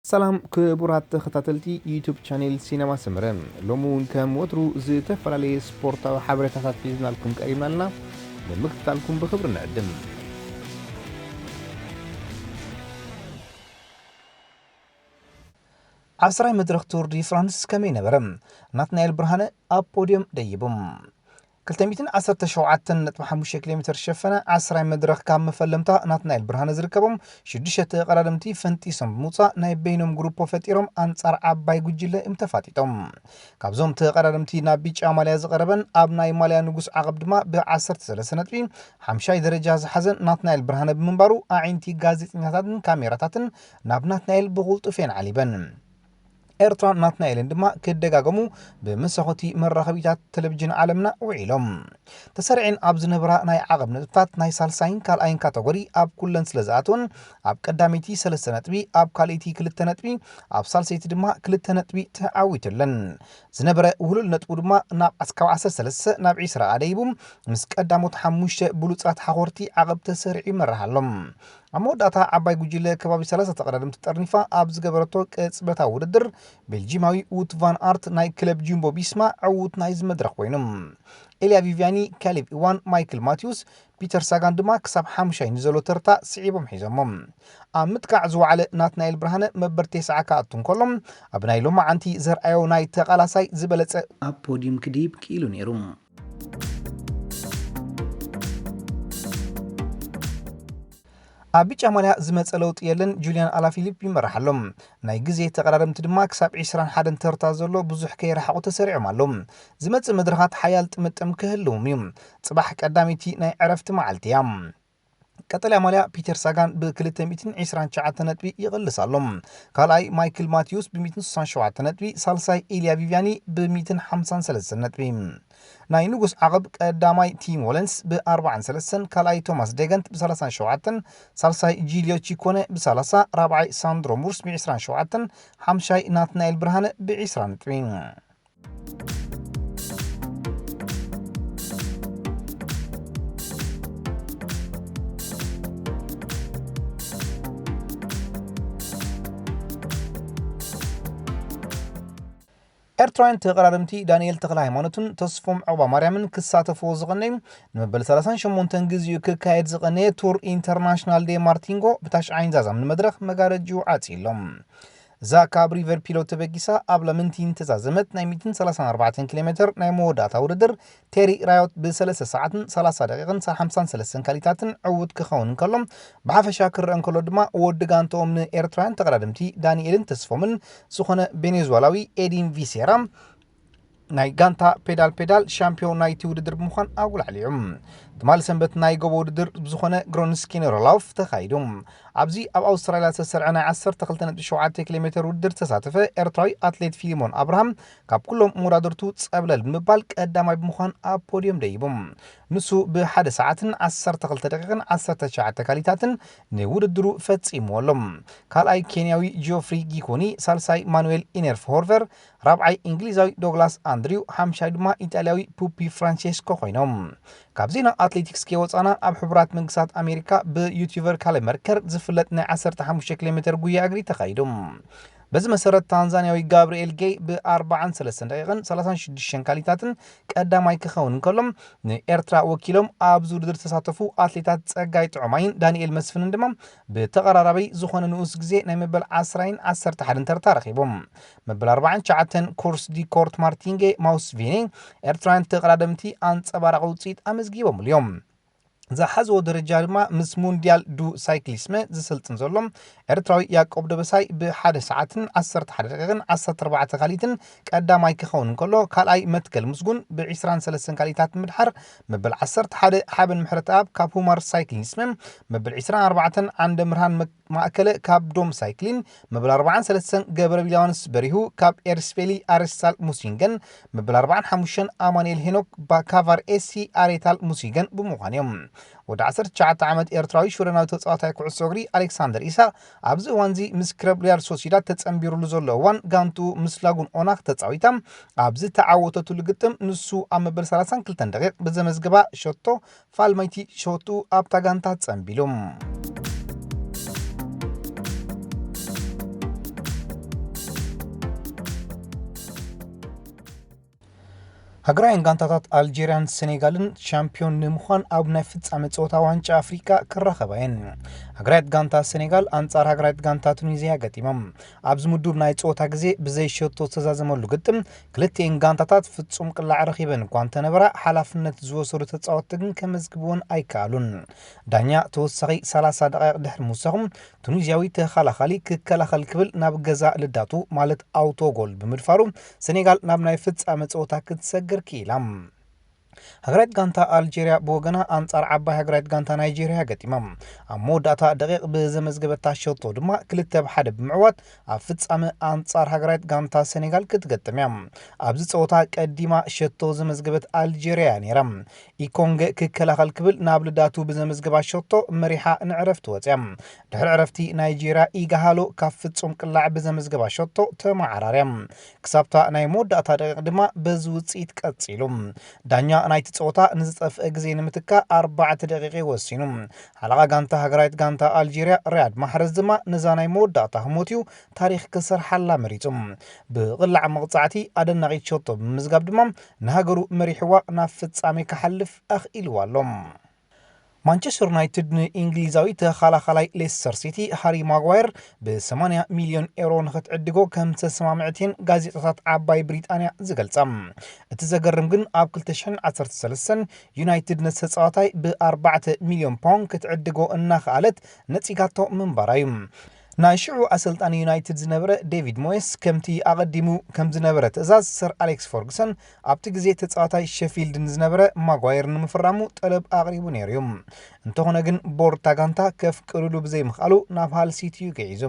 ሰላም ክቡራት ተኸታተልቲ ዩቱብ ቻኔል ሲነማ ሰመረ፣ ሎሚ እውን ከም ወትሩ ዝተፈላለየ ስፖርታዊ ሓበሬታታት ሒዝናልኩም ቀሪብና ኣለና። ንምክትታልኩም ብኽብሪ ንዕድም። ዓስራይ መድረኽ ቱር ዲ ፍራንስ ከመይ ነበረ? ናትናኤል ብርሃነ ኣብ ፖድዮም ደይቡ። ክልተ ሚእትን ዓሰርተ ሸውዓተን ነጥቢ ሓሙሽተ ኪሎ ሜትር ዝሸፈነ ዓስራይ መድረኽ ካብ መፈለምታ ናትናኤል ብርሃነ ዝርከቦም ሽዱሽተ ተቐዳደምቲ ፈንጢሶም ብምውፃእ ናይ በይኖም ግሩፖ ፈጢሮም ኣንፃር ዓባይ ጉጅለ እዮም ተፋጢጦም። ካብዞም ተቐዳደምቲ ናብ ቢጫ ማልያ ዝቐረበን ኣብ ናይ ማልያ ንጉስ ዓቐብ ድማ ብ ዓሰርተ ሰለስተ ነጥቢ ሓምሻይ ደረጃ ዝሓዘን ናትናኤል ብርሃነ ብምንባሩ ኣዒንቲ ጋዜጠኛታትን ካሜራታትን ናብ ናትናኤል ብቕልጡፍ እየን ዓሊበን። ኤርትራን ናትናኤልን ድማ ክደጋገሙ ብመሰኾቲ መራኸቢታት ቴሌቪዥን ዓለምና ውዒሎም። ተሰሪዐን ኣብ ዝነበራ ናይ ዓቐብ ነጥብታት ናይ ሳልሳይን ካልኣይን ካተጎሪ ኣብ ኩለን ስለ ዝኣተወን ኣብ ቀዳመይቲ ሰለስተ ነጥቢ፣ ኣብ ካልኣይቲ ክልተ ነጥቢ፣ ኣብ ሳልሰይቲ ድማ ክልተ ነጥቢ ተዓዊተለን። ዝነበረ ውህሉል ነጥቡ ድማ ናብ ኣስካብ ዓሰርተ ሰለስተ ናብ ዕስራ ኣደይቡ ምስ ቀዳሞት ሓሙሽተ ብሉጻት ሓኾርቲ ዓቐብ ተሰሪዑ ይመርሕ ኣሎ። ኣብ መወዳእታ ዓባይ ጉጅለ ከባቢ ሰላሳ ተቐዳደምቲ ጠርኒፋ ኣብ ዝገበረቶ ቅጽበታዊ ውድድር፣ ቤልጂማዊ ውት ቫን ኣርት ናይ ክለብ ጁምቦ ቢስማ ዕዉት ናይዚ መድረኽ ኮይኑ። ኤልያ ቪቪያኒ፣ ካሊብ ኢዋን፣ ማይክል ማቲዩስ፣ ፒተር ሳጋን ድማ ክሳብ ሓሙሻይ ንዘሎ ተርታ ስዒቦም ሒዞሞ። ኣብ ምጥቃዕ ዝወዓለ ናትናኤል ብርሃነ መበል ተስዓ ክኣቱ እንከሎ፣ ኣብ ናይ ሎማዓንቲ ዘርኣዮ ናይ ተቓላሳይ ዝበለጸ ኣብ ፖዲዩም ክድይብ ክኢሉ ነይሩ። ኣብ ቢጫ ማልያ ዝመጸ ለውጢ የለን፣ ጁልያን ኣላፊሊፕ ይመርሕ ኣሎ። ናይ ግዜ ተቐዳደምቲ ድማ ክሳብ ዕስራን ሓደን ተርታ ዘሎ ብዙሕ ከይረሓቑ ተሰሪዖም ኣለዉ። ዝመጽእ መድረኻት ሓያል ጥምጥም ክህልዎም እዩ። ጽባሕ ቀዳመይቲ ናይ ዕረፍቲ መዓልቲ እያ። ቀጠልያ ማልያ ፒተር ሳጋን ብ ክልተ ሚእትን ዕስራን ትሽዓተን ነጥቢ ይቕልስ ኣሎ። ካልኣይ ማይክል ማቲዩስ ብ ሚእትን ስሳን ሸውዓተን ነጥቢ፣ ሳልሳይ ኢልያ ቪቪያኒ ብ ሚእትን ሓምሳን ሰለስተን ነጥቢ። ናይ ንጉስ ዓቐብ ቀዳማይ ቲም ዎለንስ ብ ኣርባዓን ሰለስተን፣ ካልኣይ ቶማስ ደገንት ብ ሰላሳን ሸውዓተን፣ ሳልሳይ ጂልዮ ቺኮነ ብ ሰላሳ፣ ራብዓይ ሳንድሮ ሙርስ ብ ዕስራን ሸውዓተን፣ ሓምሻይ ናትናኤል ብርሃነ ብ ዕስራ ነጥቢ። ኤርትራውያን ተቐዳደምቲ ዳንኤል ተኽለ ሃይማኖትን ተስፎም ዑቕባ ማርያምን ክሳተፍዎ ዝቐነዩ ንመበል ሰላሳን ሸሞንተን ግዜኡ ክካየድ ዝቐነየ ቱር ኢንተርናሽናል ዴ ማርቲንጎ ብታሽዓይን ዛዛምን መድረኽ መጋረጅኡ ዓጽዩ ኣሎ። እዛ ካብ ሪቨር ፒሎ ተበጊሳ ኣብ ለምንቲን ተዛዘመት ናይ ሚእትን ሰላሳን ኣርባዕተን ኪሎ ሜትር ናይ መወዳእታ ውድድር ቴሪ ራዮት ብሰለስተ ሰዓትን ሰላሳ ደቂቕን ሓምሳን ሰለስተን ካሊታትን ዕዉት ክኸውን እንከሎ፣ ብሓፈሻ ክረአ እንከሎ ድማ ወዲ ጋንትኦም ንኤርትራውያን ተቐዳደምቲ ዳንኤልን ተስፎምን ዝኾነ ቬኔዙዋላዊ ኤዲን ቪሴራ ናይ ጋንታ ፔዳል ፔዳል ሻምፒዮን ናይቲ ውድድር ብምዃን ኣጉላዕሊዑ። ትማሊ ሰንበት ናይ ጎቦ ውድድር ብዝኾነ ግሮንስኪነሮ ላውፍ ተኻይዱ። ኣብዚ ኣብ ኣውስትራልያ ዝተሰርዐ ናይ ዓሰርተ ክልተ ነጥቢ ሸውዓተ ኪሎ ሜትር ውድድር ዝተሳተፈ ኤርትራዊ ኣትሌት ፊሊሞን ኣብርሃም ካብ ኩሎም መወዳድርቱ ጸብለል ብምባል ቀዳማይ ብምዃን ኣብ ፖድዮም ደይቡ። ንሱ ብሓደ ሰዓትን ዓሰርተ ክልተ ደቂቕን ዓሰርተ ትሽዓተ ካሊታትን ንውድድሩ ፈጺምዎ ኣሎ። ካልኣይ ኬንያዊ ጆፍሪ ጊኮኒ፣ ሳልሳይ ማኑኤል ኢነርፍ ሆርቨር፣ ራብዓይ እንግሊዛዊ ዶግላስ ኣንድሪው፣ ሓምሻይ ድማ ኢጣልያዊ ፑፒ ፍራንሴስኮ ኮይኖም። ካብ ዜና ኣትሌቲክስ ከይወጻና፣ ኣብ ሕቡራት መንግስታት ኣሜሪካ ብዩቲዩበር ካለ መርከር ዝፍለጥ ናይ ዓሰርተ ሓሙሽተ ኪሎ ሜትር ጉያ እግሪ ተኻይዱ። በዚ መሰረት፣ ታንዛንያዊ ጋብርኤል ጌይ ብ ኣርባዓን ሰለስተን ደቂቕን ሰላሳን ሽዱሽተን ካሊታትን ቀዳማይ ክኸውን እንከሎ፣ ንኤርትራ ወኪሎም ኣብዚ ውድድር ዝተሳተፉ ኣትሌታት ጸጋይ ጥዑማይን ዳንኤል መስፍንን ድማ ብተቐራራቢ ዝኾነ ንኡስ ግዜ ናይ መበል ዓስራይን ዓሰርተ ሓደን ተርታ ረኺቦም። መበል ኣርባዓን ትሽዓተን ኮርስ ዲ ኮርት ማርቲንጌ ማውስቪኒ ኤርትራውያን ተቐዳደምቲ ኣንጸባራቒ ውጽኢት ኣመዝጊቦምሉ እዮም። ዝሓዝዎ ደረጃ ድማ ምስ ሙንዲያል ዱ ሳይክሊስመ ዝስልጥን ዘሎ ኤርትራዊ ያዕቆብ ደበሳይ ብሓደ ሰዓትን ዓሰርተ ሓደ ደቂቕን ዓሰርተ ኣርባዕተ ካሊትን ቀዳማይ ክኸውን እንከሎ፣ ካልኣይ መትከል ምስጉን ብዕስራን ሰለስተን ካሊታት ምድሓር፣ መበል ዓሰርተ ሓደ ሓበን ምሕረተኣብ ካብ ሁማር ሳይክሊስመ፣ መበል ዕስራን ኣርባዕተን ዓንደ ምርሃን መ-፣ ማእከለ ካብ ዶም ሳይክሊን፣ መበል ኣርባዓን ሰለስተን ገብረ ቢልያንስ በሪሁ ካብ ኤርስፔሊ ኣሬስታል ሙሲንገን፣ መበል ኣርባዓን ሓሙሽተን ኣማኑኤል ሄኖክ ባ-፣ ካቫር ኤሲ ኣሬታል ሙሲንገን ብምዃን እዮም። ወዲ ዓሰርተ ትሽዓተ ዓመት ኤርትራዊ ሽወደናዊ ተጻዋታይ ኩዕሶ እግሪ ኣሌክሳንደር ኢሳቕ ኣብዚ እዋንዚ ምስ ክለብ ሪያል ሶሲዳድ ተጸንቢሩሉ ዘሎ እዋን ጋንቱ ምስ ላጉን ኦናክ ተጻዊታ ኣብ ዝተዓወተትሉ ግጥም ንሱ ኣብ መበል ሰላሳን ክልተን ደቂቕ ብዘመዝገባ ሸቶ ፋልማይቲ ሸቱ ኣብታ ጋንታ ጸንቢሉ። ሃገራውያን ጋንታታት ኣልጀርያን ሴኔጋልን ሻምፒዮን ንምዃን ኣብ ናይ ፍጻመ ጸወታ ዋንጫ ኣፍሪቃ ክራኸባ እየን። ሃገራዊት ጋንታ ሴኔጋል ኣንጻር ሃገራዊት ጋንታ ቱኒዝያ ገጢሞም። ኣብዚ ምዱብ ናይ ጸወታ ግዜ ብዘይ ሸቶ ዝተዛዘመሉ ግጥም፣ ክልቲኤን ጋንታታት ፍጹም ቅላዕ ረኺበን እኳ እንተነበራ፣ ሓላፍነት ዝወሰዱ ተጻወትቲ ግን ከመዝግብወን ኣይከኣሉን። ዳኛ ተወሳኺ ሰላሳ ደቓይቕ ድሕሪ ምውሳኹ፣ ቱኒዝያዊ ተኸላኻሊ ክከላኸል ክብል ናብ ገዛ ልዳቱ፣ ማለት ኣውቶ ጎል ብምድፋሩ፣ ሴኔጋል ናብ ናይ ፍጻመ ጸወታ ክትሰግር ክኢላ። ሃገራዊት ጋንታ ኣልጀርያ ብወገና ኣንጻር ዓባይ ሃገራዊት ጋንታ ናይጀርያ ገጢማ። ኣብ መወዳእታ ደቂቕ ብዘመዝገበታ ሸቶ ድማ ክልተ ብ ሓደ ብምዕዋት ኣብ ፍጻመ ኣንጻር ሃገራዊት ጋንታ ሴኔጋል ክትገጥም እያ። ኣብዚ ጸወታ ቀዲማ ሸቶ ዘመዝገበት ኣልጀርያ እያ ነይራ። ኢኮንገ ክከላኸል ክብል ናብ ልዳቱ ብዘመዝገባ ሸቶ መሪሓ ንዕረፍቲ ወጽያ። ድሕሪ ዕረፍቲ ናይጄርያ ኢጋሃሎ ካብ ፍጹም ቅላዕ ብዘመዝገባ ሸቶ ተመዓራርያ። ክሳብታ ናይ መወዳእታ ደቂቕ ድማ በዚ ውጽኢት ቀጺሉ። ዳኛ ናይቲ ጸወታ ንዝጠፍአ ግዜ ንምትካእ ኣርባዕተ ደቂቕ እዩ ወሲኑ። ሓለቓ ጋንታ ሃገራዊት ጋንታ ኣልጄርያ ሪያድ ማሕረዝ ድማ ነዛ ናይ መወዳእታ ህሞት እዩ ታሪኽ ክሰርሓላ መሪጹ። ብቕላዕ መቕጻዕቲ ኣደናቒት ሸቶ ብምምዝጋብ ድማ ንሃገሩ መሪሕዋ ናብ ፍጻሜ ክሓልፍ ኣኽኢልዋ ኣሎ። ማንቸስተር ዩናይትድ ንእንግሊዛዊ ተኸላኻላይ ሌስተር ሲቲ ሃሪ ማጓየር ብ ሰማንያ ሚልዮን ኤውሮ ንኽትዕድጎ ከም ዝተሰማምዐት እየን ጋዜጣታት ዓባይ ብሪጣንያ ዝገልጻ። እቲ ዘገርም ግን ኣብ ክልተ ሽሕን ዓሰርተ ሰለስተን ዩናይትድ ነቲ ተጻዋታይ ብ ኣርባዕተ ሚልዮን ፓውንድ ክትዕድጎ እናኸኣለት ነጺጋቶ ምንባራ እዩ። ናይ ሽዑ ኣሰልጣኒ ዩናይትድ ዝነበረ ዴቪድ ሞየስ፣ ከምቲ ኣቐዲሙ ከም ዝነበረ ትእዛዝ ሰር ኣሌክስ ፈርጉሰን፣ ኣብቲ ግዜ ተጻዋታይ ሸፊልድ ንዝነበረ ማጓየር ንምፍራሙ ጠለብ ኣቕሪቡ ነይሩ እዩ። እንተኾነ ግን ቦርድ እታ ጋንታ ከፍቅድሉ ብዘይምኽኣሉ ናብ ሃል ሲቲ እዩ ግዒዙ።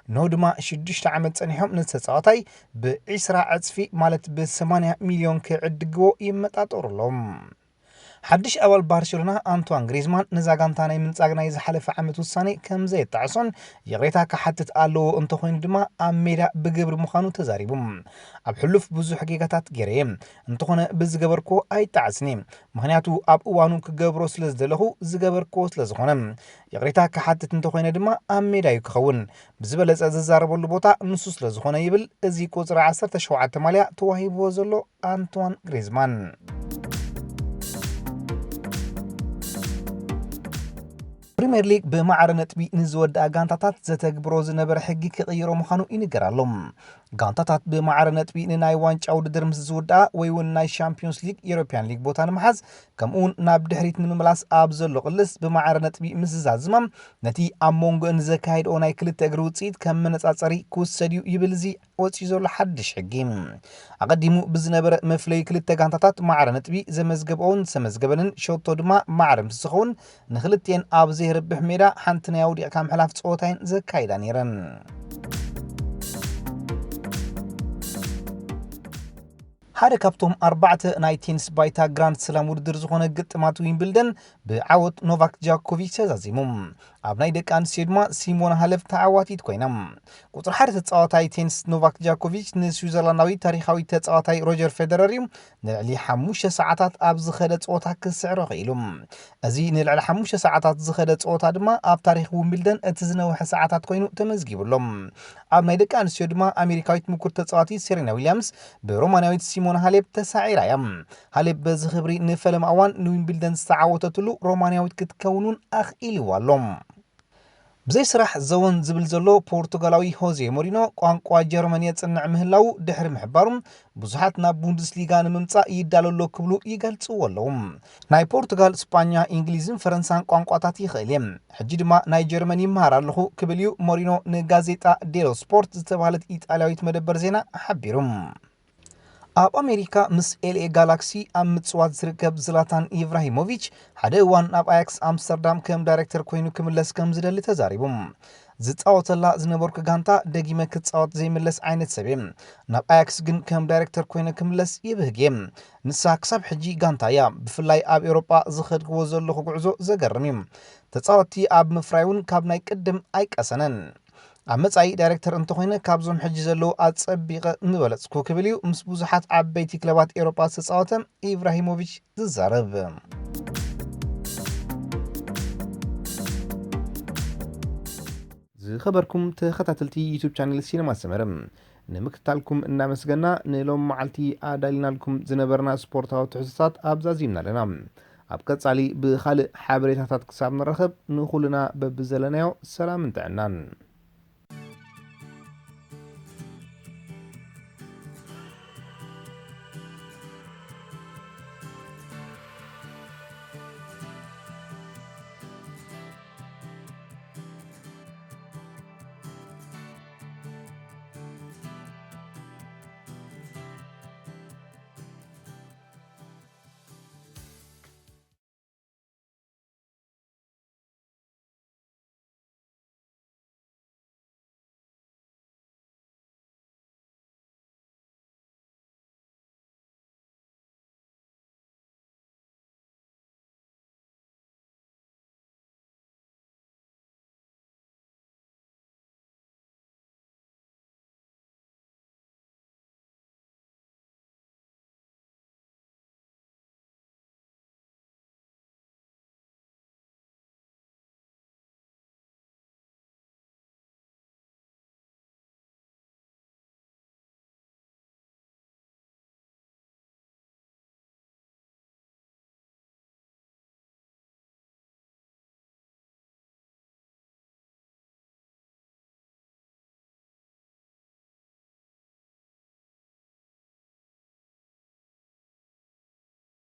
እንሆ ድማ ሽዱሽተ ዓመት ጸኒሖም ነቲ ተጻዋታይ ብዒስራ ዕጽፊ፣ ማለት ብሰማንያ ሚልዮን ክዕድግዎ ይመጣጠሩ ኣለዉ። ሓድሽ ኣባል ባርሴሎና ኣንቷን ግሪዝማን ነዛ ጋንታ ናይ ምንጻግ ናይ ዝሓለፈ ዓመት ውሳኔ ከም ዘየጣዕሶን ይቕሬታ ክሓትት ኣለዎ፣ እንተኾይኑ ድማ ኣብ ሜዳ ብግብሪ ምዃኑ ተዛሪቡ። ኣብ ሕሉፍ ብዙሕ ጌጋታት ገይረ እየ፣ እንተኾነ ብዝገበርክዎ ኣይጣዕስን እየ፣ ምኽንያቱ ኣብ እዋኑ ክገብሮ ስለ ዝደለኹ ዝገበርክዎ ስለ ዝኾነ። ይቕሬታ ክሓትት እንተኾይነ ድማ ኣብ ሜዳ እዩ ክኸውን። ብዝበለጸ ዝዛረበሉ ቦታ ንሱ ስለ ዝኾነ ይብል እዚ ቁጽሪ ዓሰርተ ሸውዓተ ማልያ ተዋሂብዎ ዘሎ ኣንትዋን ግሪዝማን። ፕሪምየር ሊግ ብማዕረ ነጥቢ ንዝወድኣ ጋንታታት ዘተግብሮ ዝነበረ ሕጊ ክቕይሮ ምዃኑ ይንገር ኣሎ። ጋንታታት ብማዕረ ነጥቢ ንናይ ዋንጫ ውድድር ምስ ዝውድኣ ወይ እውን ናይ ሻምፒዮንስ ሊግ፣ ዩሮፒያን ሊግ ቦታ ንምሓዝ፣ ከምኡ እውን ናብ ድሕሪት ንምምላስ ኣብ ዘሎ ቅልስ ብማዕረ ነጥቢ ምስ ዝዛዝማ፣ ነቲ ኣብ መንጎአን ዘካየድኦ ናይ ክልተ እግሪ ውፅኢት ከም መነፃፀሪ ክውሰድ እዩ ይብል እዚ ወፂኡ ዘሎ ሓድሽ ሕጊ። ኣቐዲሙ ብዝነበረ መፍለይ ክልተ ጋንታታት ማዕረ ነጥቢ ዘመዝገብኦን ዝተመዝገበንን ሸቶ ድማ ማዕረ ምስ ዝኸውን ንክልቲኤን ኣብ ዘይርብሕ ሜዳ ሓንቲ ናይ ኣውዲቕካ ምሕላፍ ፀወታየን ዘካይዳ ነይረን። ሓደ ካብቶም ኣርባዕተ ናይ ቴኒስ ባይታ ግራንድ ስላም ውድድር ዝኾነ ግጥማት ዊምብልደን ብዓወት ኖቫክ ጃኮቪች ተዛዚሙ። ኣብ ናይ ደቂ ኣንስትዮ ድማ ሲሞና ሃለፍ ተዓዋቲት ኮይና። ቁጽሪ ሓደ ተጻዋታይ ቴኒስ ኖቫክ ጃኮቪች ንስዊዘርላንዳዊ ታሪኻዊ ተጻዋታይ ሮጀር ፌደረር እዩ። ንልዕሊ ሓሙሽተ ሰዓታት ኣብ ዝኸደ ጸወታ ክስዕሮ ክኢሉ። እዚ ንልዕሊ ሓሙሽተ ሰዓታት ዝኸደ ጸወታ ድማ ኣብ ታሪኽ ዊምብልደን እቲ ዝነውሐ ሰዓታት ኮይኑ ተመዝጊቡ ኣሎ። ኣብ ናይ ደቂ ኣንስትዮ ድማ ኣሜሪካዊት ምኩር ተጻዋቲት ሴሬና ዊልያምስ ብሮማንያዊት ሲሞና ሃሌፕ ተሳዒራ እያ። ሃሌፕ በዚ ክብሪ ንፈለማ እዋን ንዊምብልደን ዝተዓወተትሉ ሮማንያዊት ክትከውን እውን ኣኽኢልዋ ኣሎ። ብዘይ ስራሕ ዘወን ዝብል ዘሎ ፖርቱጋላዊ ሆዜ ሞሪኖ ቋንቋ ጀርመን የጽንዕ ምህላዉ ድሕሪ ምሕባሩ፣ ብዙሓት ናብ ቡንደስሊጋ ንምምጻእ ይዳሎ ኣሎ ክብሉ ይገልጽዎ ኣለዉ። ናይ ፖርቱጋል፣ ስጳኛ፣ እንግሊዝን ፈረንሳን ቋንቋታት ይኽእል እየ፣ ሕጂ ድማ ናይ ጀርመን ይመሃር ኣለኹ ክብል እዩ ሞሪኖ ንጋዜጣ ዴሎ ስፖርት ዝተባህለት ኢጣልያዊት መደበር ዜና ሓቢሩ። ኣብ ኣሜሪካ ምስ ኤልኤ ጋላክሲ ኣብ ምጽዋት ዝርከብ ዝላታን ኢብራሂሞቪች፣ ሓደ እዋን ናብ ኣያክስ ኣምስተርዳም ከም ዳይሬክተር ኮይኑ ክምለስ ከም ዝደሊ ተዛሪቡ። ዝጻወተላ ዝነበርኩ ጋንታ ደጊመ ክጻወት ዘይምለስ ዓይነት ሰብ እየ። ናብ ኣያክስ ግን ከም ዳይሬክተር ኮይነ ክምለስ ይብህግ እየ። ንሳ ክሳብ ሕጂ ጋንታ እያ። ብፍላይ ኣብ ኤውሮጳ ዝኸድክዎ ዘለኹ ጉዕዞ ዘገርም እዩ። ተጻወትቲ ኣብ ምፍራይ እውን ካብ ናይ ቅድም ኣይቀሰነን። ኣብ መጻኢ ዳይሬክተር እንተኾይነ ካብዞም ሕጂ ዘለዉ ኣጸቢቐ ምበለጽኩ ክብል እዩ ምስ ብዙሓት ዓበይቲ ክለባት ኤውሮጳ ዝተጻወተ ኢብራሂሞቪች ዝዛረብ። ዝኸበርኩም ተኸታተልቲ ዩቱብ ቻነል ሲነማ ሰመረ፣ ንምክትታልኩም እናመስገና፣ ንሎም መዓልቲ ኣዳሊናልኩም ዝነበርና ስፖርታዊ ትሕዝቶታት ኣብዛዚምና ኣለና። ኣብ ቀጻሊ ብኻልእ ሓበሬታታት ክሳብ ንራኸብ፣ ንኹልና በብዘለናዮ ሰላምን ጥዕናን።